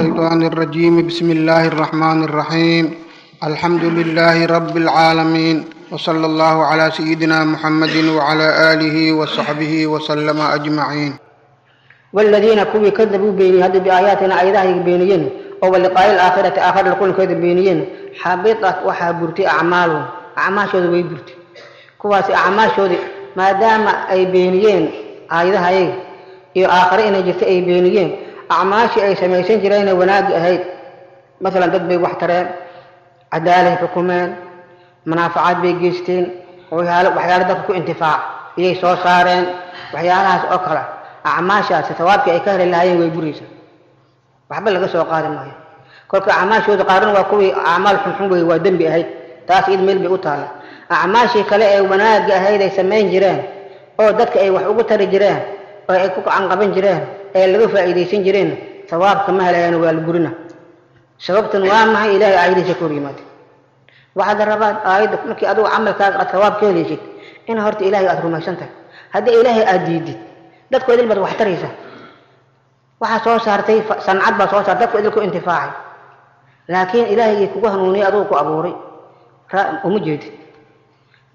الشيطان الرجيم. بسم الله الرحمن الرحيم. الحمد لله رب العالمين، وصلى الله على سيدنا محمد وعلى آله وصحبه وسلم أجمعين. والذين كوي كذبوا بيني هذا بآياتنا أيضا بينيين أو لقاء الآخرة آخر القول كذب بينيين حبطت وحبرتي أعمالهم أعماشooda way burtay kuwaasi acmaashoodii maadaama ay beeniyeen aayadaha ayaga iyo aakhare inay jirta ay beeniyeen acmaashii ay samaysan jireenna wanaagi ahayd masalan dad bay wax tareen cadaalay xukumeen munaafacaad bay geysteen waxyaalo dadka ku intifaac iyay soo saareen waxyaalahaas oo kale acmaashaasi thawaabkii ay ka heli lahaayeen way buraysaa waxba laga soo qaadi maayo kolka acmaashooda qaarna waa kuwii acmaal xunxun wey waa dembi ahayd taas id meel bay u taalla acmaashii kale ee wanaagga ahayd ay samayn jireen oo dadka ay wax ugu tari jireen oo ay ku gacan qaban jireen ee laga faa'iidaysan jireen thawaabka ma helayaan waa la burina sababtan waa maxay ilaahay aayadiisa ka hor yimaada waxaad rabaa aayadda markii adigu camalkaaga aad thawaab ka helaysid in horta ilaahay aad rumaysan tahay haddii ilaahay aad diidid dadku idil baad wax taraysaa waxaa soo saartay sancad baa soo saartay dadku idil ku intifaacay laakiin ilaahaygi kugu hanuuniyay adigu ku abuuray uma jeedid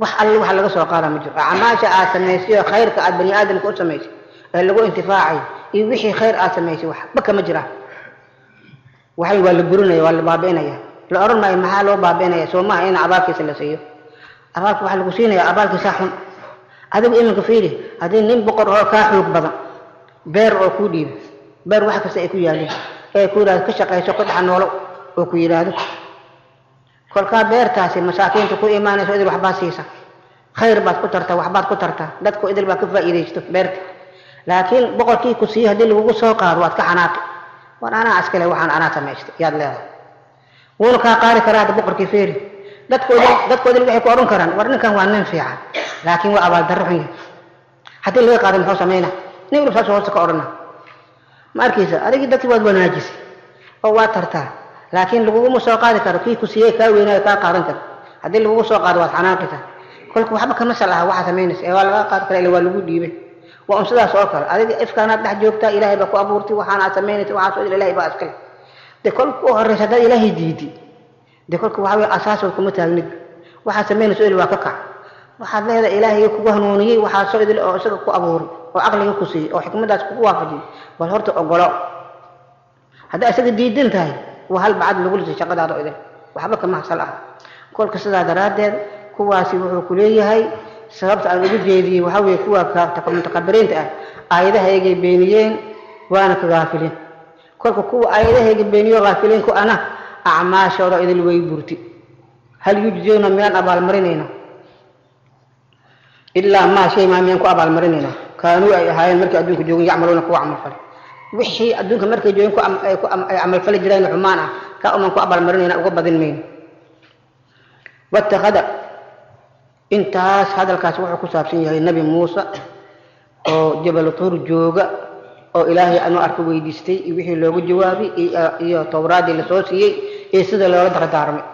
wax alle waxa laga soo qaada ma jiro acmaasha aad samaysay oo khayrka aad bani aadamka u samaysay ee lagu intifaacay iyo wixii khayr aad samaysay waxba kama jiraan waxay waa la burinaya waa la baabi'inaya la odhan maayo maxaa loo baabi'inaya soo maaha in abaalkiisa la siiyo abaalka waxaa lagu siinaya abaalkiisaa xun adigu iminka fiiri haddii nin boqor oo kaa xoog badan beer oo kuu dhiibo beer wax kasta ay ku yaaleen ee ku yidhahdo ka shaqayso ku dhex noolo oo ku yidhaahdo kolkaa beertaasi masaakiinta ku imaanayso idil waxbaad siisa khayr baad ku tartaa waxbaad ku tartaa dadku idil baa ka faa'iidaysto beerta laakiin boqorkii ku siiyo haddii lagugu soo qaado waad ka xanaaqi war anaa iskale waxaan anaa samaystay yaad leedahay wuuna kaa qaari karaa hadda boqorkii feeri dadku idil waxay ku odhan karaan war ninkan waa nin fiican laakiin waa abaaldarro xun yahay haddii laga qaado muxuu samaynaa nin walba saas hoosta ka odhana ma arkaysa adigii dadkii waad wanaajisay oo waad tartaa laakiin laguguma soo qaadi karo kii ku siiyey kaa weynaayo kaa qaadan karo haddii lagugu soo qaado waad xanaaqaysaa kolka waxba kama sal aha waxaa samaynaysa ee waa laga qaadi kara ila waa lagu dhiibay waa un sidaas oo kale adiga ifkaanaad dhex joogtaa ilaahay baa ku abuurtay waxaana aad samaynaysa waxaas oo ilaahay baa iskale dee kolka u horreysa haddaad ilaahay diidi dee kolka waxaa weye asaasood kuma taagnid waxaad samaynaysa idil waa ka kac waxaad leedahay ilaahay kugu hanuuniyey waxaasoo idil oo isaga ku abuuray oo caqliga ku siiyey oo xikmadaas kugu waafajiyey bal horta ogolo haddaa isaga diidan tahay waa hal bacad lagu lisay shaqadaada idil waxba kama hasal ah kolka sidaa daraaddeed kuwaasi wuxuu ku leeyahay sababta aan ugu jeediyey waxaa weeye kuwa mutakabbiriinta ah aayadahaygay beeniyeen waana ka gaafileen kolka kuwa aayadahayga beeniyo gaafiliin ku ana acmaashooda idil way burti hal yujzawna miyaan abaalmarinayna ilaa maa shay maa miyaan ku abaalmarinaynaa kaanuu ay ahaayeen markay adduunka joogeen yacmaluuna kuwa camalfalay wixii adduunka markay joogeen ay camalfali jireen xumaan ah kaa umaan ku abaalmarinayna uga badin mayno wattakhada intaas hadalkaas wuxuu ku saabsan yahay nebi muuse oo jabalu tuur jooga oo ilaahay anuu arka weydiistay iyo wixii loogu jawaabay iyo towraaddii lasoo siiyey iyo sida loola dardaarmay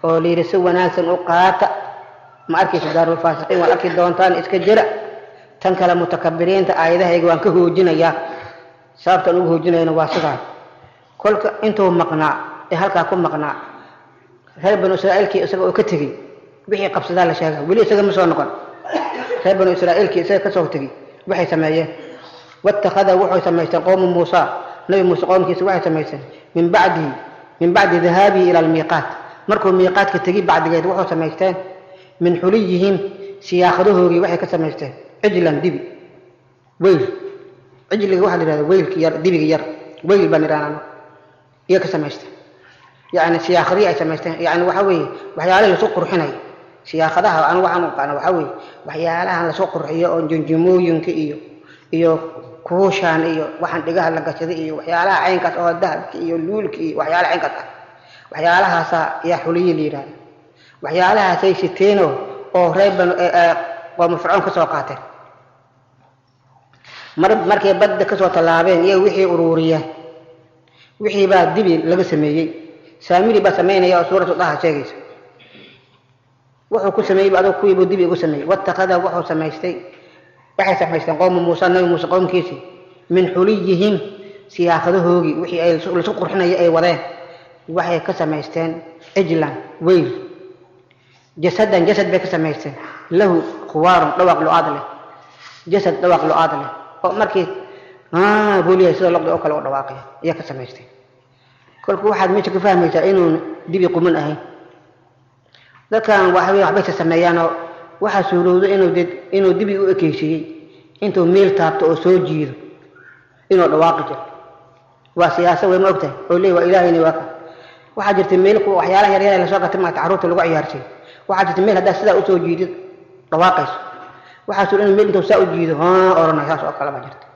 oo la yidhi si wanaagsan u qaata ma arkaysa daarulfaasiqiin waad arki doontaan iska jira tan kale mutakabbiriinta aayadahayga waan ka hoojinayaa sababtaan ugu hoojinayana waa sidaa kolka intuu maqnaa ee halkaa ku maqnaa reer banu israa'iilkii isaga oo ka tegey wixii qabsadaa la sheega weli isaga ma soo noqon reer banu israa'iilkii isaga ka soo tegey waxay sameeyeen wattakhada wuxuu samaysteen qowmu muusa nabi muuse qowmkiisa waxay samaysteen min bacdihi min bacdi dahaabihi ila almiiqaat markuu miiqaadka tegey bacdigeed wuxuu samaysteen min xuliyihim siyaaqadahoogii waxay ka samaysteen cijlan dibi weyl cijliga waxaa la yidhahda weylka yar dibiga yar weyl baan idhahnaa iyo ka samaysteen yacni siyaaqadihii ay samaysteen yacni waxaa weeye waxyaalaha lasoo qurxinayo siyaaqadaha anu waxaan u aqaana waxaa weeye waxyaalahan lasoo qurxiyo oo junjumooyinka iyo kuushaan iyo waxaan dhigaha la gashaday iyo waxyaalaha caynkaas oo dahabka iyo luulka iyo waxyaalaha caynkaas ah waxyaalahaasaa yaa xuliyi la yidhahda waxyaalahaasay siteenoo oo reer banu qoomu fircoon ka soo qaateen markay badda kasoo tallaabeen iyo wixii uruuriyeen wixii baa dibi laga sameeyey saamiri baa samaynaya oo suuratu daha sheegaysa wuxuu ku sameeyey adoo kuwiibuu dibi ugu sameeyey wattakhada wuxuu samaystay waxay samaysteen qowmu muusa nabi muuse qowmkiisii min xuliyihim siyaaqadahoogii wixii ay lasu qurxinaya ay wadeen waxay ka samaysteen cijlan weyl jasadan jasad bay ka samaysteen lahu khuwaarun dhawaaq lo-aad leh jasad dhawaaq lo-aad leh oo markii buu leeyahay sida loqda oo kale oo dhawaaqaya ayaa ka samaysteen kolka waxaad meesha ka fahmaysaa inuun dibi quman ahayn dadkan waxawey waxbay sa sameeyaanoo waxaa suurowda inuu dibi u ekeysiiyey intuu meel taabto oo soo jiido inuu dhawaaqi jiro waa siyaasa wey ma ogtahay oo leey waa ilaahayna waa ka waxaa jirta meel kuwa waxyaalaha yaryar ee lasoo gatay maarata carruurta lagu ciyaarsiiyo waxaa jirta meel haddaad sidaa usoo jiidid dhawaaqayso waxaa suura inuu meel intuu saa u jiido haa odhanay saas oo kale baa jirta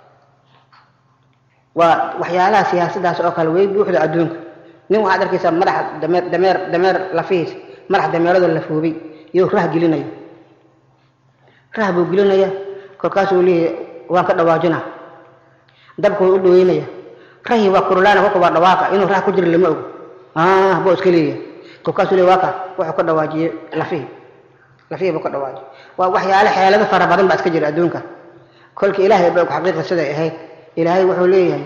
waa waxyaalaha siyaasadaas oo kale way buuxda adduunka nin waxaad arkaysaa madaxa dameer dameer dameer lafihiisa madax dameerada la foobay iyuu rah gelinaya rah buu gelinaya kolkaasuu leeyahay waan ka dhawaajinaa dabka wuu u dhaweynaya rahi waa kurulaana kolka waa dhawaaqa inuu rah ku jiro lama ogo buu iska leeyahay kolkaasuu leeyahay waa ka wuxuu ka dhawaajiyey lafihii lafihii buu ka dhawaajiyey waa waxyaale xeelado fara badan baa iska jira adduunka kolka ilaahay baa og xaqiiqa siday ahayd ilaahay wuxuu leeyahay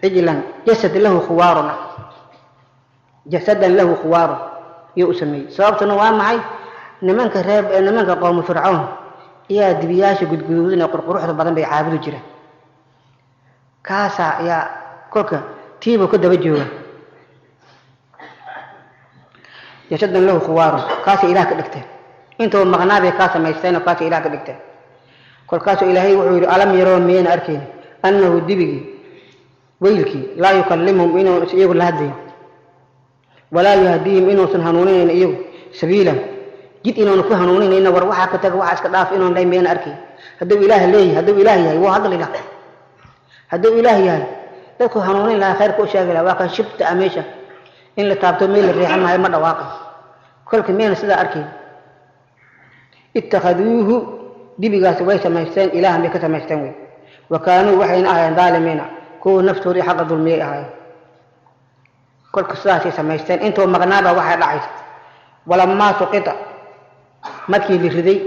cijlan jasad lahu khuwaarun jasadan lahu khuwaarun yuu u sameeyey sababtuna waa maxay nimanka reer nimanka qowmu fircawn ayaa dibiyaasha gudguduudan ee qurquruxda badan bay caabudi jireen kaasaa ayaa kolka tiibuu ka daba jooga jasadan lahu khuwaarun kaasay ilaah ka dhigteen intuu maqnaa bay kaa samaysteen oo kaasay ilaah ka dhigteen kolkaasuu ilaahay wuxuu yidhi alam yaroo miyayna arkayn annahu dibigii weylkii laa yukallimuhum inuun iyagu la hadlayn walaa yuhdiihim inuusan hanuuninayn iyagu sabiilan jid inuuna ku hanuuninayna war waxaa ka taga waxaa iska dhaaf inuun lahayn miyayna arkayn hadduu ilaah leeyahay hadduu ilaah yahay wuu hadli lahaa hadduu ilaah yahay dadku hanuunin lahaa khayrka u sheegi lahaa waa kan shibta ah meesha in la taabto meel la riixan maayo ma dhawaaqay kolka miyayna sidaa arkayn ittakhaduuhu dibigaasi way samaysteen ilaahan bay ka samaysteen wey wa kaanuu waxayna ahaayeen daalimiina kuwa naftoodii xaqa dulmiyay ahaayeen kolka sidaasay samaysteen intuu maqnaaba waxay dhacaysa walamaa suqita markii la riday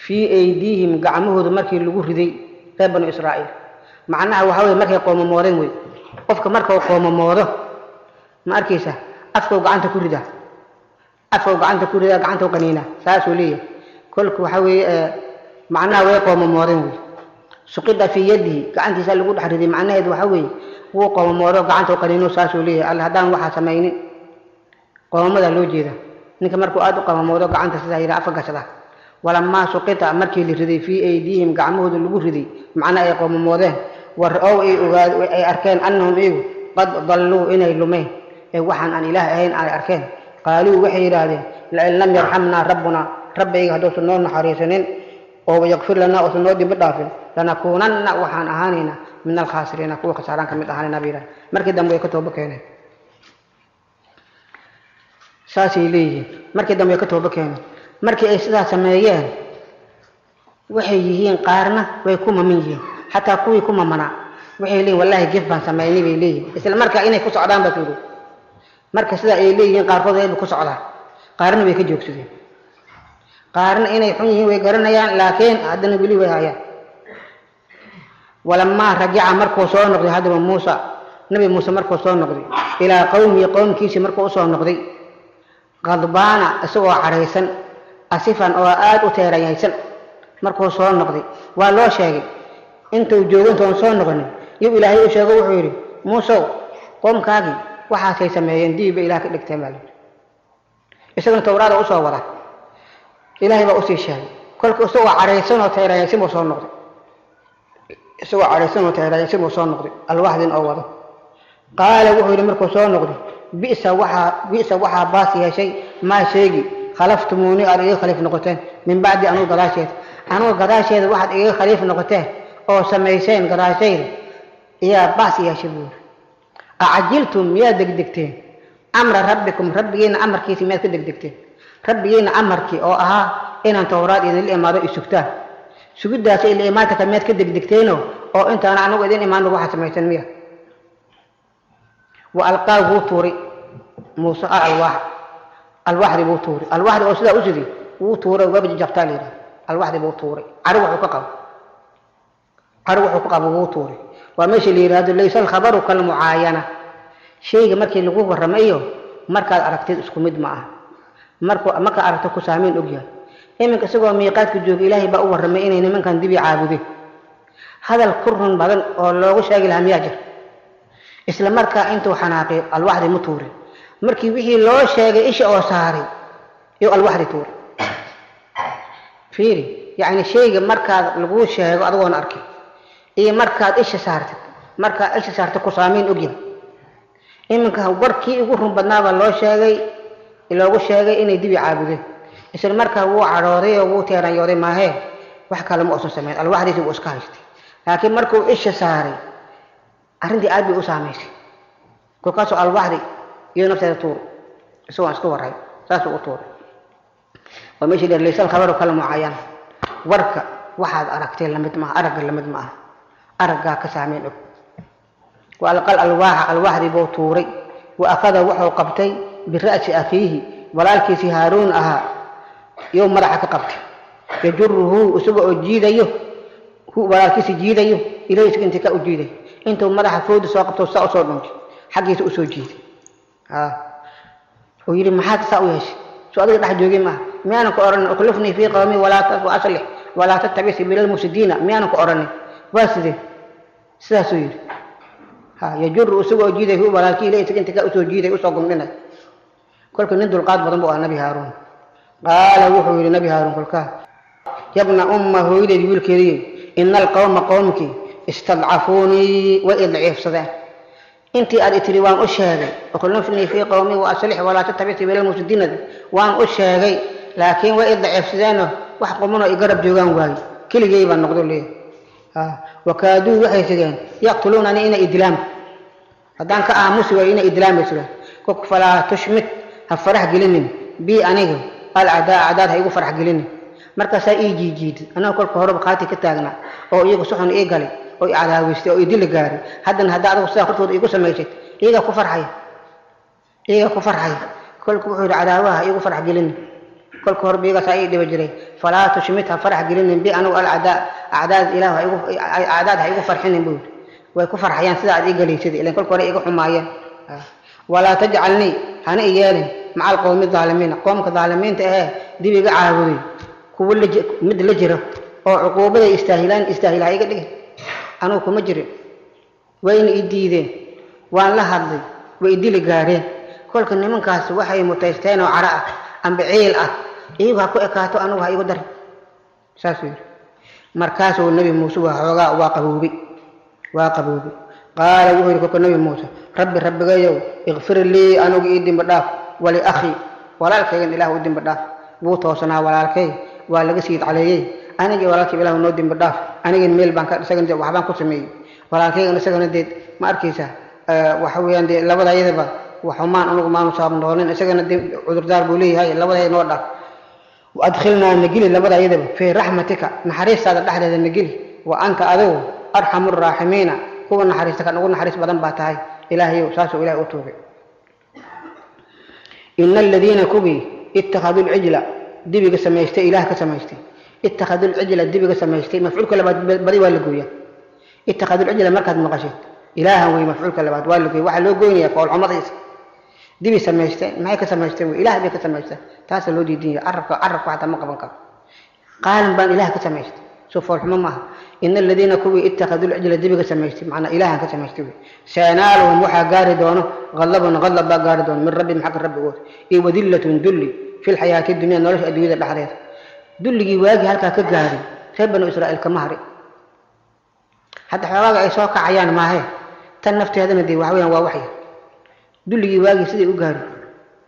fii aydiihim gacmahooda markii lagu riday reer banu israa'iil macnaha waxaa weye markay qoomamoodeen wey qofka markuu qoomamoodo ma arkaysa afkau gacanta ku ridaa afkau gacanta ku ridaa gacantau qaniinaa saasuu leeyahay kolka waxaa weeye macnaha way qoomamoodeen wey suqida fii yadihi gacantiisa lagu dhex riday macnaheedu waxaa weeye wuu qoomamoodo gacantau qaniino saasuu leeyahay alla haddaan waxaa samaynin qoomamadaa loo jeeda ninka markuu aada u qoomamoodo gacanta sidaa yidhaha afka gashada walamaa suqita markii la riday fii aydiihim gacmahooda lagu riday macnaha ay qoomamoodeen war ow ay ogaad ay arkeen annahum iyagu qad dalluu inay lumeen ee waxaan aan ilaah ahayn ay arkeen qaaluu waxay yidhaahdeen lain lam yarxamnaa rabbunaa rabbiyga hadduusan noo naxariisanin oo yakfir lanaa uusan noo dembi dhaafin lanakuunanna waxaan ahaanaynaa min alkhaasiriina kuwa khasaaraan ka mid ahaanayna bay yidhahdeen markii dambe way ka toobo keeneen saasay leeyihiin markii dambe way ka toobo keeneen markii ay sidaa sameeyeen waxay yihiin qaarna way ku maman yihiin xataa kuwii ku mamanaa waxay leeyihin wallahi gef baan sameynay bay leeyihin isla markaa inay ku socdaan baa tuugo marka sidaa ay leeyihiin qaarkood wayba ku socdaan qaarna way ka joogsadeen qaarna inay xun yihiin way garanayaan laakiin haddana weli way hayaan walamaa rajaca markuu soo noqday haddaba muusa nabi muuse markuu soo noqday ilaa qowmihi qowmkiisii markuu usoo noqday qadbaana isagoo cadhaysan asifan oo aada u teerayaysan markuu soo noqday waa loo sheegay intuu joogo intoon soo noqonin yuu ilaahay u sheego wuxuu yidhi muusow qoomkaagii waxaasay sameeyeen diib bay ilaah ka dhigteen baa layidhi isaguna towraada usoo wada ilaahay baa usii sheegay kolka isagoo cadhaysan oo teerayaysan buu soo noqday isagoo cadhaysan oo teerayaysan buu soo noqday alwaaxdin oo wado qaala wuxuu yidhi markuu soo noqday bisa waxaa bisa waxaa baas yeeshay maa sheegi khalaftumuuni aad iga khaliif noqoteen min bacdi anugu gadaasheeda anugu gadaasheeda waxaad iga khaliif noqoteen oo samayseen gadaashayda ayaa baas yeeshay buu yidhi acajiltum miyaad degdegteen amra rabbikum rabbigiina amarkiisa miyaad ka degdegteen rabbigiina amarkii oo ahaa inaan towraad idinla imaado isugtaan sugiddaas ila imaantanka miyaad ka degdegteenoo oo intaana anagu idin imaano waxaad samayseen miya wa alqaa wuu tuuray muuse alwaax alwaaxdii buu tuuray alwaaxdii oo sidaa u siday wuu tuuray waaba jajabtaa la yidhaha alwaaxdii buu tuuray cari wuxuu ka qabo Caro wuxuu ku qabo wuu tuuray. Waa meesha la yidhaahdo laysa alkhabaru kalmucaayana. Shayga markii lagu warramayo markaad aragtid isku mid ma aha. Markuu markaa aragto ku saameyn ogyahay. Iminka isagoo miiqaadka jooga Ilaahay baa u warramay inay nimankan dibi caabudeen. Hadal ku run badan oo loogu sheegi lahaa miyaa jira? Isla markaa intuu xanaaqay alwaxdii ma tuurin. Markii wixii loo sheegay isha oo saaray iyo alwaxdii tuuray. Fiiri, yacni shayga markaad laguu sheego adigoon arkin iyo markaad isha saartid, markaad isha saartid ku saameyn ogyahay. Iminka warkii ugu run badnaabaa loo sheegay, loogu sheegay inay dibi caabudeen. Isla markaa wuu cadhooday oo wuu teeranyooday, maahee wax kale ma uusan samayn, alwaxdiisi wuu iska haystay. Laakiin markuu isha saaray arrintii aad bay u saamaysay, kolkaasuu alwaxdi iyo nafteeda tuuray, isagoon iska warray saasuu u tuuray. Waa meeshii dheer laysa alkhabaru kal mucaayana. Warka waxaad aragtay lamid maaha, aragga lamid ma aha, araggaa ka saameyn og. Wa alqal alwaaxa, alwaaxdii buu tuuray. Wa akhada wuxuu qabtay bira'si akhiihi, walaalkiisii Haaruun ahaa yow madaxa ka qabtay. Yajuruhu, isaga oo jiidayo, hu walaalkiisi jiidayo, ilayhi isaga intii ka u jiiday. Intuu madaxa foodi soo qabto saa usoo dhuntay, xaggiisa usoo jiiday. Oo yidhi maxaad saa u yeeshay? Soo adiga dhex joogay maaha? Miyaanan ku odhanin ukhlifnii fii qawmi walaa wa aslix walaa tattabic sabiila almufsidiina? Miyaanan ku odhanin? Waa sidee? Sidaasuu yidhi. Yajuru isagoo jiiday hu walaalkii ilayhi isaga intii ka usoo jiiday, usoo gundhinay. Kolka nin dulqaad badan buu ahaa Nabi Haaruun. Qaala wuxuu yidhi Nabi Haaruun kolkaa, yabna umma, hooyadeed wiilkeediiyo, ina alqawma qowmkii istadcafuunii, way i daciifsadeen. Intii aad itiri waan u sheegay, ukhlifnii fii qawmi wa aslix walaa tattabic sabiila almufsidiinadi waan u sheegay, laakiin way i daciifsadeenoo wax qumanoo i garab joogaan waaye, keligay baan noqdo leeyahay. Wakaaduu waxay sigeen yaqtuluunanii, inay idilaan haddaan ka aamusi waayo, inay idilaan bay sigeen. Kolka falaa tushmit, ha farax gelinin bii aniga alcadaa, acdaad ha igu farax gelinin. Markaasaa ii jiijiiday anagoo kolka horeba qaati ka taagnaa oo iyagu si xun ii galay oo i cadaaweystay oo i dili gaaray. Haddana haddaa adigu sidaa hortooda iigu samaysay, iyagaa ku farxaya, iyagaa ku farxaya. Kolka wuxuu yidhi cadaawaha iigu farax gelinin, kolka horeba iyagaasaa ii dhiba jiray. Falaa tushmit, ha farax gelinin bi anigu alcadaa, acdaad ilaah ha igu, acdaad ha igu farxinin buu yidhi. Way ku farxayaan sida aad ii galaysad, ilan kolka hore iga xumaayeen. Walaa tajcalnii, hana i yeelin maca alqowmi daalimiina, qoomka daalimiinta ahee dib iga caabuday kuwo mid la jiro oo cuquubaday istaahilaan istaahila ha iga dhigin. Anugu kuma jirin, wayna i diideen, waan la hadlay, way i dili gaareen. Kolka nimankaas waxay mutaysteen oo caro ah amba ciil ah, iyagu ha ku ekaato, anugu ha igu darin, saasuu yidhi. Markaasuu Nabi Muuse waa xoogaa waa qaboobay, waa qaboobay. Qaala wuxuu yidhi kolka Nabi Muuse, rabbi rabbigayow ikfir lii, anugu ii dembi dhaaf, wali akhii, walaalkaygan ilaah u dembi dhaaf. Wuu toosanaa walaalkay, waa laga siid caleeyey. Anigii walaalkay ilahu noo dembi dhaaf. Anigin meel baan ka isagana dee waxbaan ku sameeyey, walaalkaygan isagana dee ma arkaysa waxa weeyaan dee labada iyadaba waxumaan anugu maanu saab noqonin, isagana dee cudurdaar buu leeyahay, labada noo dhaaf. Waadkhilnaa, nageli labada iyadaba fii raxmatika, naxariistaada dhexdeeda nageli. Wa anta adigu arxamu raaximiina, kuwa naxariista kan ugu naxariis badan baa tahay Ilaahayow. Saasuu Ilahay u tuugay. Ina aladiina kuwii ittakhaduu lcijla, dibiga samaystay, ilaah ka samaystay, ittakhaduu lcijla, dibiga samaystay. Mafcuulka labaad badi waa la gooyaa. Ittakhaduu lcijla markaad maqashid ilaahan wey, mafcuulka labaad waa la gooya. Waxaa loo goynayaa foolxumadiisa. Dibi samaysteen, maxay ka samaysteen? Wey ilaah bay ka samaysteen, taasa loo diidan yahay. Carabka carabka xataa ma qaban karo. Qaalin baan ilaah ka samaystay, soo foolxumo maaha. Ina aladiina kuwii ittakhaduu lcijla, dibiga samaystay, macnaa ilaahan ka samaystay wey, sayanaaluhum, waxaa gaari doono qadabun, qadab baa gaari doono min rabbihim, xagga rabbigood, iyo wadillatun dulli fi lxayaati dunya, nolosha adduunyada dhexdeeda. Dulligii waagii halkaa ka gaaray reer Banu Israa'iil kama hari. Hadda xoogaaga ay soo kacayaan maahe, tan nafteedana dee waxa weeyaan waa waxyar. Dulligii waagii siday u gaari,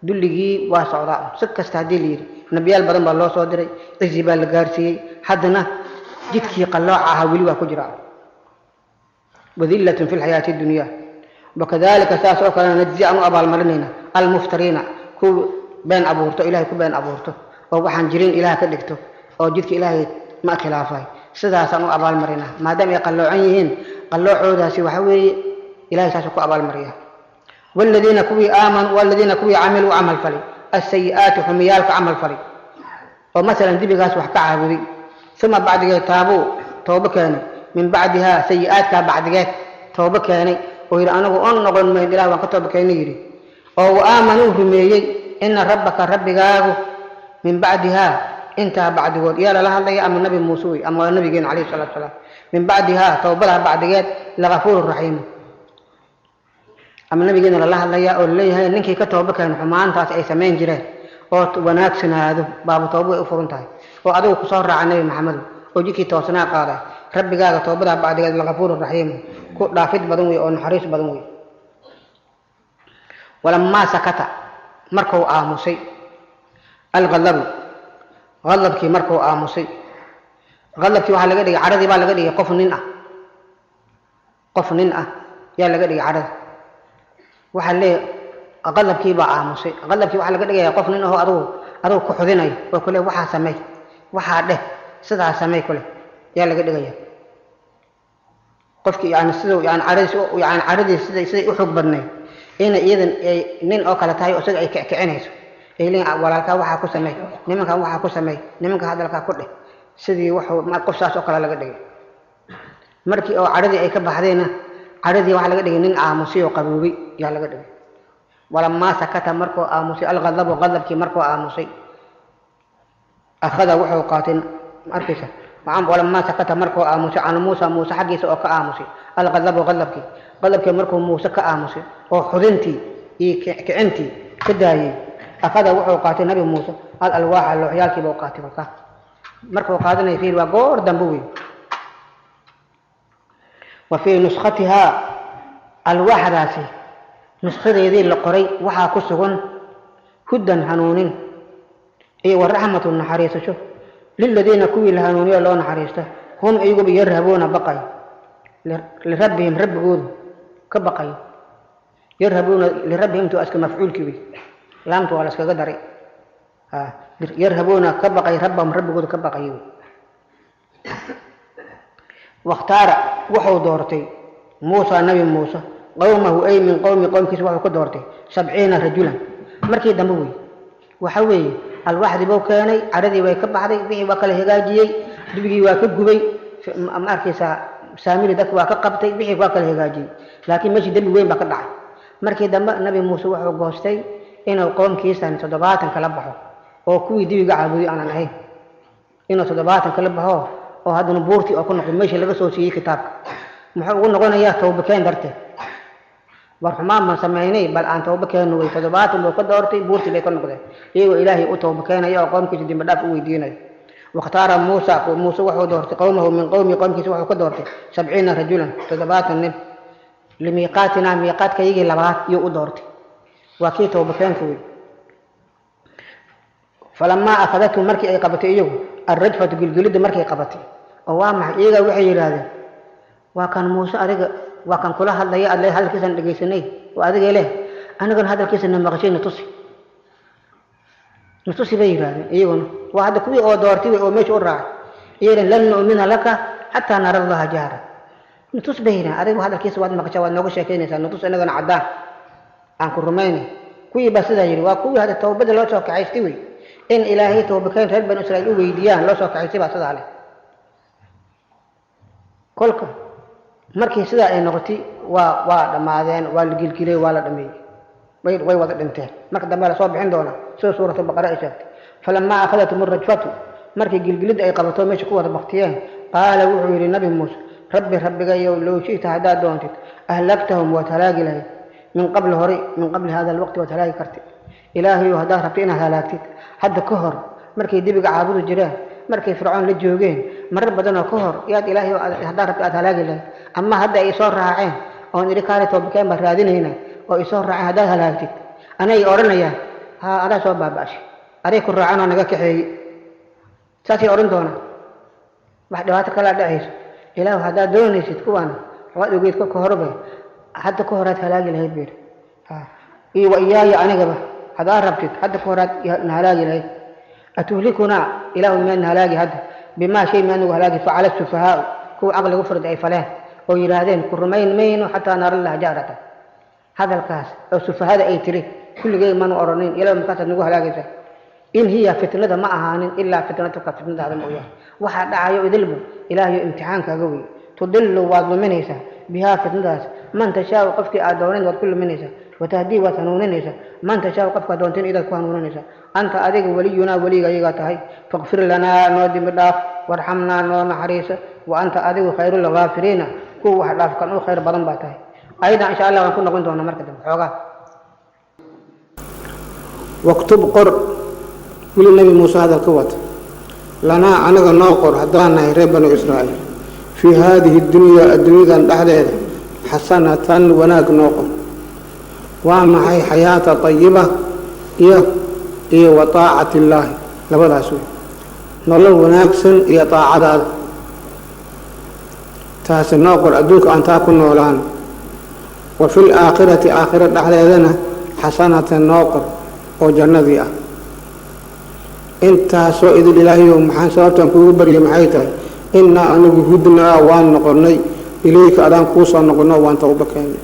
dulligii waa socdaa si kasta haddii la yidhi. Nabiyaal badan baa loo soo diray, cizi baa la gaarsiiyey, haddana jidkii qallooca ahaa weli waa ku jira. Wadillatun fi lxayaati dunya, wakadalika saas oo kalena najzi, aan u abaalmarinayna almuftariina, kuwa been abuurto, ilahay ku been abuurto oo waxaan jirin ilaah ka dhigto oo jidka ilaahay ma khilaafay, sidaasaan u abaalmarinaa. Maadaama ay qalloocan yihiin, qalloocoodaasi waxa weeye ilahay saasuu ku abaalmariyaa. Waladiina kuwii aamanuu, waladiina kuwii camiluu, camal falay asayi'aati, xumiyaalka camal falay, oo masalan dibigaas wax ka caabuday, uma bacdigeed taabuu, toobo keenay, Min bacdihaa sayi-aadkaa bacdigeed toobo keenay oo yidhi anagu on noqon mayn, ilah waan ka tooba keenay yidhi, oo wa aamanuu rumeeyey, ina rabbaka rabbigaagu min bacdihaa intaa bacdigood, yaa lala hadlaya? Ama nabi Muuse wey ama waa nabigeena calayhi salatu salaam. Min bacdihaa towbadaa bacdigeed lagafuuru raxiimu, ama nabigeena lala hadlaya oo laleeyahay ninkii ka tooba keeno xumaantaas ay samayn jireen oo wanaagsanaado, baaba tooba way u furan tahay, oo adigu kusoo raaca nabi Maxamedo oo jidkii toosnaa qaaday, rabbigaaga toobadaa bacdigeed lagafuuru raxiimu, ku dhaafid badan wey oo naxariis badan wey. Walamaa sakata markuu aamusay alghadabu, hadabkii markuu aamusay, hadabkii waxaa laga dhigay caradii baa laga dhigay qof nin ah, qof nin ah yaa laga dhigay carada. Waxaa leeyahay qadabkii baa aamusay. Qadabkii waxaa laga dhigaya qof nin ahoo adugu ku xudinayo oo kule waxaa samey, waxaa dheh, sidaa samey kule yaa laga dhigaya qofkii. Yani siduu yani caradiis, yani caradiis siday u xoog badnayd inay iyadan ay nin oo kale tahay oo isaga ay kickicinayso, ay leeyihin walaalkaa waxaa ku samey, nimankan waxaa ku samey, nimanka hadalkaa ku dheh, sidii wuxuu qof saas oo kale laga dhigay. Markii oo caradii ay ka baxdayna, caradii waxaa laga dhigay nin aamusay oo qaboobay yaa laga dhigay. Walamaa sakata markuu aamusay alghadabu, qadabkii markuu aamusay, akhada wuxuu qaatay markiisa. Walamaa sakata markuu aamusay can Muusa, Muuse xaggiisa oo ka aamusay alghadabu, qadabkii markuu Muuse ka aamusay oo xudintii iyo kicintii ka daayey, akhada wuxuu qaatay nabi Muuse al alwaaxa, looxyaalkii buu qaatay. Kolkaa markuu qaadanaya fiir waa goor dambe wey. Wa fii nuskhatihaa, alwaaxdaasi nuskadeedii la qoray waxaa ku sugan hudan hanuunin iyo wa raxmatu naxariisasho liladiina kuwii la hanuuniyo loo naxariista, hum iyaguba yarhabuuna baqay lirabbihim rabbigoodu ka baqay. Yarhabuuna lirabbihim tu aska mafcuulkii wey, laamtu waa la iskaga daray. Yarhabuuna ka baqay rabbahum rabbigoodu ka baqay wey. Wakhtaara wuxuu doortay Muusa, nabi Muuse, qowmahu ay min qowmi, qowmkiisa wuxuu ka doortay 70 rajulan markii dambe wey. Waxa weeye alwaaxdii buu keenay, caradii way ka baxday, wixii waa kala hagaajiyey, dubigii waa ka gubay, ma arkaysaa, saamiri dadka waa ka qabtay, wixii waa kala hagaajiyey, laakiin meeshii dembi weyn baa ka dhacay. Markii dambe nabi Muuse wuxuu goostay inuu qoomkiisan 70 kala baxo oo kuwii dibiga caabuday aanan ahayn, inuu 70 kala baxo oo haddana buurtii oo ku noqdo meeshii laga soo siiyey kitaabka. Muxuu ugu noqonayaa? Towbakeen darteed. War xumaan baan samaynay, bal aan towba keenno wey. 70 buu ka doortay, buurtii bay ka noqdeen iyagoo ilaahay u towba keenaya oo qoomkiisa dembi dhaaf u weydiinayo. Wakhtaara Muusa, Muuse wuxuu doortay qowmahu min qowmi, qoomkiisa wuxuu ka doortay 70 rajulan, 70 nin, limiiqaatinaa, miiqaadkayagii labaad iyuu u doortay, waa kii towba keenka wey. Falamaa akhadathum markii ay qabatay iyagu alrajfatu, gilgilidda markay qabatay, oo waa maxay? Iyagaa waxay yidhaahdeen waa kan Muuse adiga waa kan kula hadlaya, aad le hadalkiisaan dhegaysanay oo adiga leh, anigana hadalkiisa na maqashay, natusi natusi bay yidhahdeen. Iyaguna waa hadda kuwii oo doortay wey oo meesha u raacay, iyagana lan nu'mina laka xataa nara Allaha jahra, nutus bay yidhahdeen. Adigu hadalkiisa waad maqashaa, waad nooga sheekaynaysaa, nutus inagana caddaan aan ku rumaynay. Kuwii baa sidaa yidhi, waa kuwii hadda towbada loo soo kaxaystay wey, in ilaahay towbakeen reer banu Israa'iil u weydiiyaan loo soo kaxaystay baa sidaa leh. Kolka markii sidaa ay noqotay waa dhammaadeen, waa la gilgilay, waa la dhameeyey, way wada dhinteen. Marka dambe lasoo bixin doonaa sida suuratu Baqara ay sheegtay. Falamaa akhadathum arajfatu markii gilgilidda ay qabato meesha ku wada baktiyeen, qaala wuxuu yidhi nabi Muuse rabbi rabbigayow low shi'ta haddaad doontid ahlaktahum waad halaagi lahayd min qabli horay, min qabli hada alwaqti waad halaagi kartid. Ilaahayow haddaad rabto inaad halaagtid hadda ka hor markay dibiga caabudu jireen, markay Fircoon la joogeen, marar badanoo ka hor yaad ilaahay haddaad rabto aad halaagi lahayd, ama hadda ay soo raaceen oon idhi kaali toobakeen baan raadinaynaa oo ay soo raaceen haddaad halaagtid anay odhanayaan haa adaa soo baaba'shay, aday ku raacan oo naga kaxeeyey, saasay odhan doonaan. Wax dhibaato kalaa dhacayso. Ilaahu haddaad doonaysid kuwaan waad ogeyd kolka horeba, hadda ka horaad halaagi lahayd buu yidhi. Iyo wa iyaaya anigaba haddaad rabtid hadda ka horaad na halaagi lahayd. Atuhlikunaa ilaahu miyaad na halaagi hadda bimaa shay miyaad nagu halaagi facala sufahaau kuwa caqligu furda ay faleen oo yidhaahdeen ku rumayn mayno xataa nara Allaha jahrata. Hadalkaas oo sufahada ay tiri kulligay maanu odhanayn, ilaahu markaasaad nagu halaagaysaa. In hiya fitnada ma ahaanin ilaa fitnatuka fitnadaada mooyaane, waxaa dhacayo idilbu ilaahayo imtixaankaaga wey. Tudillu, waad luminaysaa, bihaa, fitnadaas, man tashaau, qofkii aad doonin waad ku luminaysaa, watahdii, waad hanuuninaysaa, man tashaau, qofkaad doontin idaad ku hanuuninaysaa. Anta, adiga, weliyunaa, weliga ayagaa tahay. Faqfir lanaa, noo dembi dhaaf, warxamnaa, noo naxariisa, wa anta, adigu, khayrulghaafiriina, kuwa wax dhaaf kan u khayr badan baa tahay. Ayadan insha Allah waan ku noqon doonaa marka dambe xoogaa. Waktub, qor, weli Nebi Muuse hadal ka wata, lanaa, anaga noo qor haddaan nahay reer Banu Israa'iil, fii haadihi dunyaa, adduunyadan dhexdeeda, xasanatan, wanaag noo qor. Waa maxay? Xayaata tayiba iyo wa taacati illaahi, labadaas wey, nolol wanaagsan iyo taacadaada. Taasi noo qor adduunka aan taa ku noolaan. Wa fi laakhirati, aakhiro dhexdeedana, xasanatan noo qor oo jannadii ah. Intaasoo idil, Ilaahayow, maxaan sababtaan kuugu baryay maxay tahay? Innaa, anigu, hudnaa, waan noqonnay, ilayka, adaan kuu soo noqonno, waan tawbo keennay.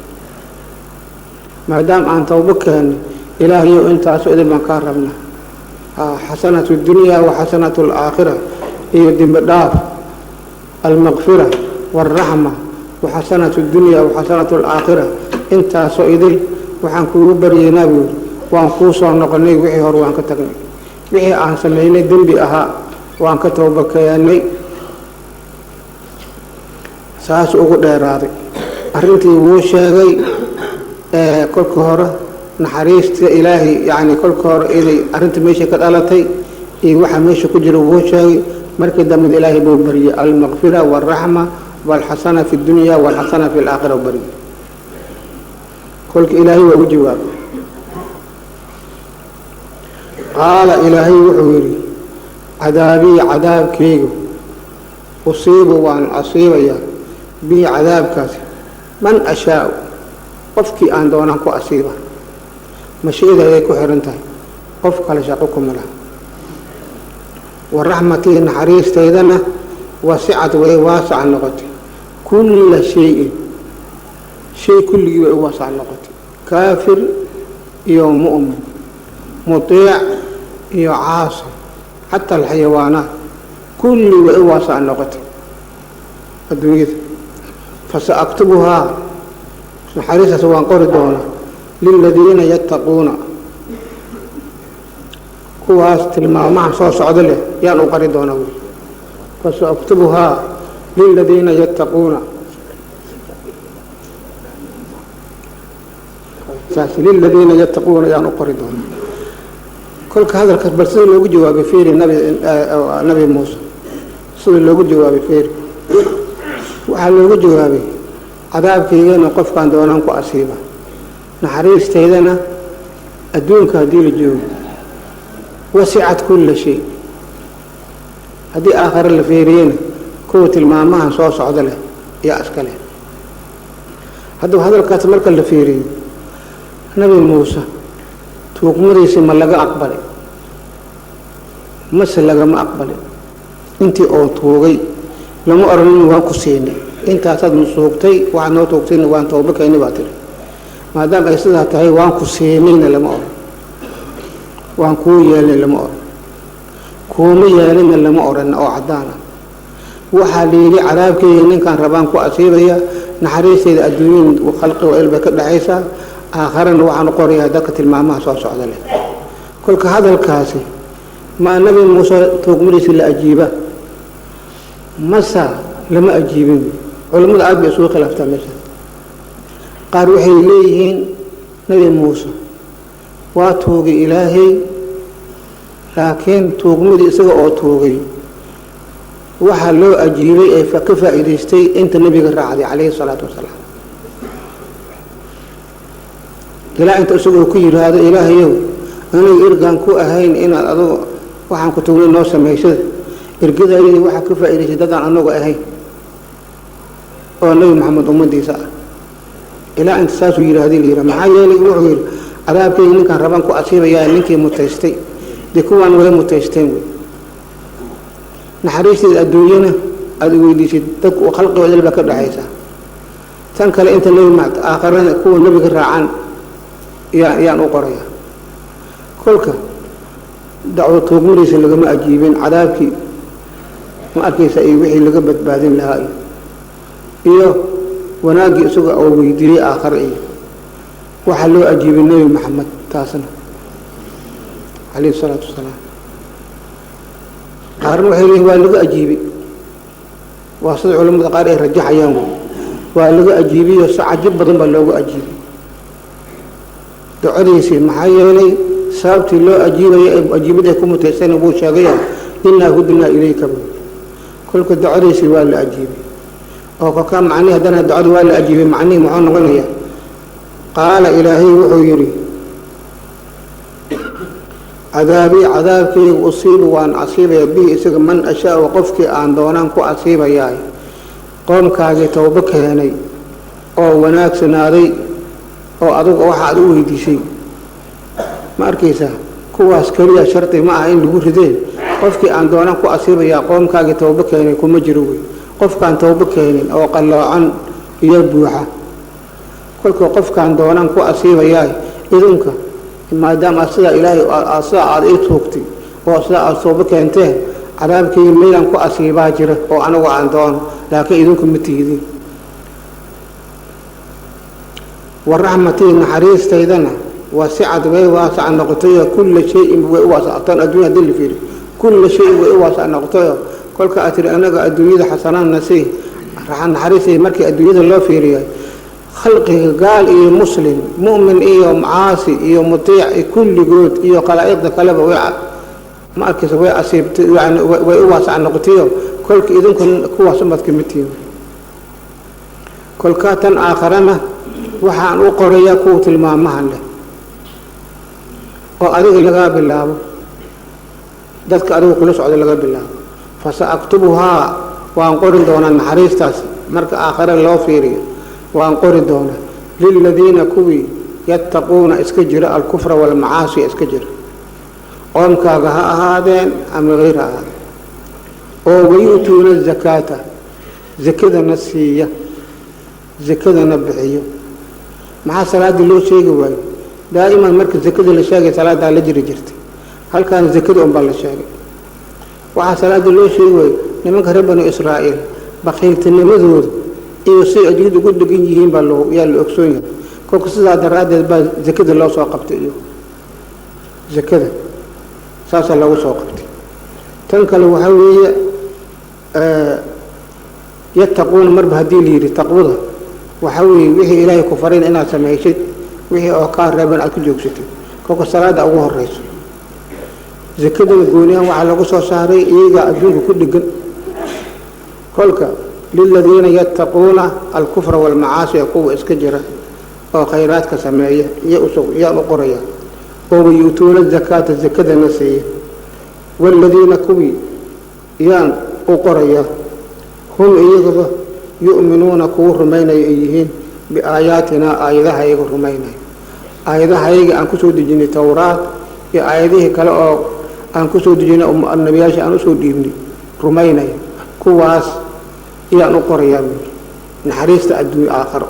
Maadaama aan tawbo keennay, Ilaahayow, intaasoo idil baan kaa rabnaa: xasanatu dunya wa xasanatu alaakhira, iyo dembi dhaaf, almaqfira waalraxma, wa xasanatu dunya wa xasanatu alaakhira. Intaasoo idil waxaan kuugu baryaynaa, buu yidhi, waan kuu soo noqonnay, wixii hore waan ka tagnay, wixii aan samaynay dembi ahaa waan ka tawbo keennay. Saas ugu dheeraaday arrintii wuu sheegay. Kolka hore naxariista Ilaahay, yacni kolka hore inay arrinta meesha ka dhalatay iyo waxa meesha ku jira wuu sheegay. Markii dambe Ilaahay buu baryay almaqfira waalraxma waalxasana fi dunya waalxasana fi alaakhira baryay. Kolka Ilaahay waa u jawaabay. Qaala, Ilaahay wuxuu yidhi: cadaabii, cadaabkaygu, usiibu, waan asiibayaa, bihi, cadaabkaasi, man ashaau, qofkii aan doonaan ku asiiba. Mashiidayday ku xihan tahay, qof kale shaqo kuma laha. Wa raxmatii, naxariistaydana, wasicad, way waasac noqotay, kulla shayin, shay kulligii way u waasac noqotay, kaafir iyo mu'min, mutiic iyo caasi, xataa alxayawaanaat, kulli way u waasac noqotay adduunyada. Fasaaktubuhaa, naxariistaas waan qori doonaa, liladiina yattaquuna, kuwaas tilmaamaha soo socdo leh yaan u qori doonaa wy. Fasaaktubuhaa liladiina yattaquuna, saas, liladiina yattaquuna yaan u qori doonaa. Kolka hadalkaas bal sida loogu jawaabay fiiri. Nabi Muuse sida loogu jawaabay fiiri. Waxaa loogu jawaabay: cadaabkaygana qofkaan doonaan ku asiiba, naxariistaydana adduunka haddii la joogo wasicat kulla shay, haddii aakhare la feeriyena kuwa tilmaamahan soo socda leh yaa iska leh. Haddaba hadalkaas marka la feeriyo, Nabi Muuse tuugmadiisi ma laga aqbalay mase lagama aqbalin? Intii oo tuugay lama odhanin waan ku siinay, intaasaad nusuugtay, waxaad noo tuugtayna waan tooba keenay baa tiri, maadaama ay sidaa tahay waan ku siinayna lama odhan, waan kuu yeelnay lama odhan, kuuma yeelinna lama odhan oo caddaan ah. Waxaa la yidhi: cadaabkeyga ninkaan rabaan ku asiibaya, naxariistayda adduunyada khalqi waa ilbay ka dhexaysaa, aakharana waxaan u qorayaa dadka tilmaamaha soo socda leh. Kolka hadalkaasi ma Nabi Muuse tuugmadiisi la ajiiba masa lama ajiibin? Culammada aad bay isugu khilaaftaa meeshaas. Qaar waxay leeyihiin Nabi Muuse waa tuugay Ilaahay, laakiin tuugmadii isaga oo tuugay waxaa loo ajiibay ee ka faa'iidaystay inta nebiga raacday calayhi salaatu wasalaam, ilaa inta isagoo ku yidhaahdo: Ilaahayow, aniga ergaan ku ahayn inaad adugu waxaan ku tugnay noo samaysada, ergadaydii waxaa ka faa'iidaystay dadaan anagu ahayn oo Nebi Maxamed ummadiisa ah. Ilaa inta saasuu yidhaahday la yidhaha. Maxaa yeelay, wuxuu yidhi: cadaabkayga ninkaan rabaan ku asiibayaa, ninkii mutaystay, dee kuwaan way mutaysteen wey. Naxariisteeda adduunyana aada weydiisid dadku khalqigooda baa ka dhexaysa, tan kale inta nebi aakharana kuwa nebiga raacaan yaan u qoraya. Kolka dacwo tuugmadiisa lagama ajiibin, cadaabkii ma arkaysa iyo wixii laga badbaadin lahaa iyo Iyo wanaaggii isaga oo weydiiyey aakhare iyo waxaa loo ajiibay Nebi Maxamed taasna calayhi salaatu wasalaam. Qaarna waxay leeyihin waa laga ajiibay, waa sida culamada qaar ay rajaxayaan wey. Waa laga ajiibiyo si cajib badan baa loogu ajiibay ducadiisii, maxaa yeelay sababtii loo ajiibaya ajiibad ay ku mutaysana wuu sheegayo, innaa hudnaa ilayka buu. Kolka ducadiisii waa la ajiibay oo kolkaa macnihi haddana ducada waa la ajiibay macnihii muxuu noqonayaa? Qaala Ilaahay wuxuu yidhi: cadaabii, cadaabkayga, usiibu, waan asiibaya, bihi isaga, man ashaau, qofkii aan doonaan ku asiibayaay. Qoomkaagii towbo keenay oo wanaagsanaaday oo adugu waxa aad u weydiisay, ma arkaysaa, kuwaas keliya shardi ma aha in lagu ridee. Qofkii aan doonaan ku asiibayaa, qoomkaagii towbo keenay kuma jiro wey. Qofkaan towbo keenin oo qalloocan iyo buuxa, kolka qofkaan doonaan ku asiibayaa. Idinka maadaama sidaa Ilaahay sidaa aada ii tuugtay oo sidaa aada towbo keenteen, cadaabkayga meelaan ku asiibaa jira oo anigu aan doono, laakiin idinku ma tiidin. Wa raxmatii, naxariistaydana, wasicad, way waasac noqotayo, kulla shayin way u waasactaan. Addunya hadii la fiiriyo, kulla shayin way u waasac noqotayo. Kolka aad tiri anaga adduunyada xasanaanna sii, naxariistay markii adduunyada loo fiiriyo, khalqiga gaal iyo muslim, mu'min iyo macaasi iyo mutiic, kulligood iyo khalaa'iqda kaleba way, ma arkaysa, way asiibtay, yani way u waasac noqotayo. Kolka idinku kuwaas umaad ka mid tihiin. Kolkaa tan aakharana waxaan u qorayaa kuwa tilmaamahan leh oo adiga lagaa bilaabo, dadka adigu kula socda laga bilaabo. Fasa aktubuhaa, waan qori doonaa naxariistaas marka aakhare loo fiiriyo, waan qori doonaa liladiina, kuwii, yattaquuna, iska jira, alkufra walmacaasi iska jira, qoomkaaga ha ahaadeen ama hayr ha ahaadeen, oo wayu'tuuna azakaata, zakadana siiya, zakadana bixiyo. Maxaa salaaddii loo sheegi waayo? Daa'iman marka zakada la sheegay salaadaa la jiri jirtay, halkaan zakada unbaa la sheegay. Waxaa salaada loo sheegi waayo, nimanka reer Banu Israa'iil bakiiltinimadooda iyo siday adduunyada ugu degan yihiin baa loo yaa la ogsoon yahay. Kolka sidaa daraaddeed baa zakada loo soo qabtay, iyo zakada saasaa loogu soo qabtay. Tan kale waxaa weeye yattaquuna, marba haddii la yidhi taqwada waxaa weeye wixii Ilaahay ku farin inaad samaysid, wixii oo kaa reeban aad ku joogsatid. Kolka salaada ugu horeyso, zakadana gooniyahan waxaa lagu soo saaray iyagaa adduunka ku dhegan. Kolka liladiina yattaquuna alkufra walmacaasiya, kuwa iska jira oo khayraadka sameeya iyo yaan u qoraya, oo wayu'tuuna zakaata, zakadana siiya. Waaladiina, kuwii yaan u qoraya, hum iyagaba yu'minuuna, kuwu rumaynaya ay yihiin, biaayaatinaa, aayadahayaga rumaynaya, aayadahayaga aan kusoo dejinay Towraad iyo aayadihii kale oo aan kusoo dejinay nabiyaasha aan usoo dhiibnay rumaynaya, kuwaas ayaan u qorayaa buuri naxariista adduunya aakharo.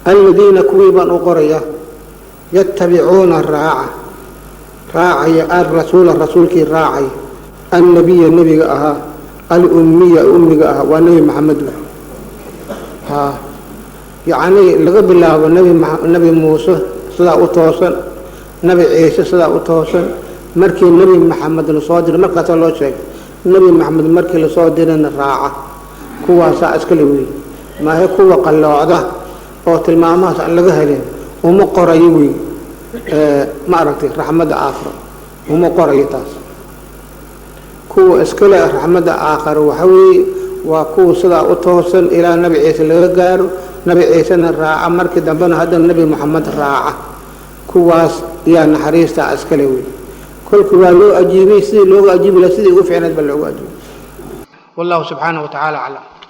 Aladiina, kuwii baan u qorayaa, yattabicuuna, raaca, raacaya, alrasuula, rasuulkii raacaya, annabiya, nebiga ahaa, alummiya, ummiga ahaa, waa Nebi Maxamed. Ha, yacnii laga bilaabo Nebi Muuse sidaa u toosan, Nebi Ciise sidaa u toosan, markii Nebi Maxamed lasoo diray markaasaa loo sheegay. Nebi Maxamed markii lasoo dirayna raaca, kuwaasaa iskale weeye. Maahe kuwa qalloocda oo tilmaamahaas aan laga helin uma qorayo wey, ma aragtay, raxmadda aakhiro uma qorayo taas. Kuwa iskale raxmadda aakhiro waxa weeye waa kuwa sidaa u toosan ilaa Nebi Ciise laga gaaro, Nebi Ciisena raaca, markii dambena haddana Nebi Moxamed raaca, kuwaas yaa naxariistaa iskale wey. Kolka waa loo ajiibay sidii loogu ajiibi laha, sidii ugu fiicnayd baa loogu ajiibay. Wallahu subxaanahu wa tacaala aclam.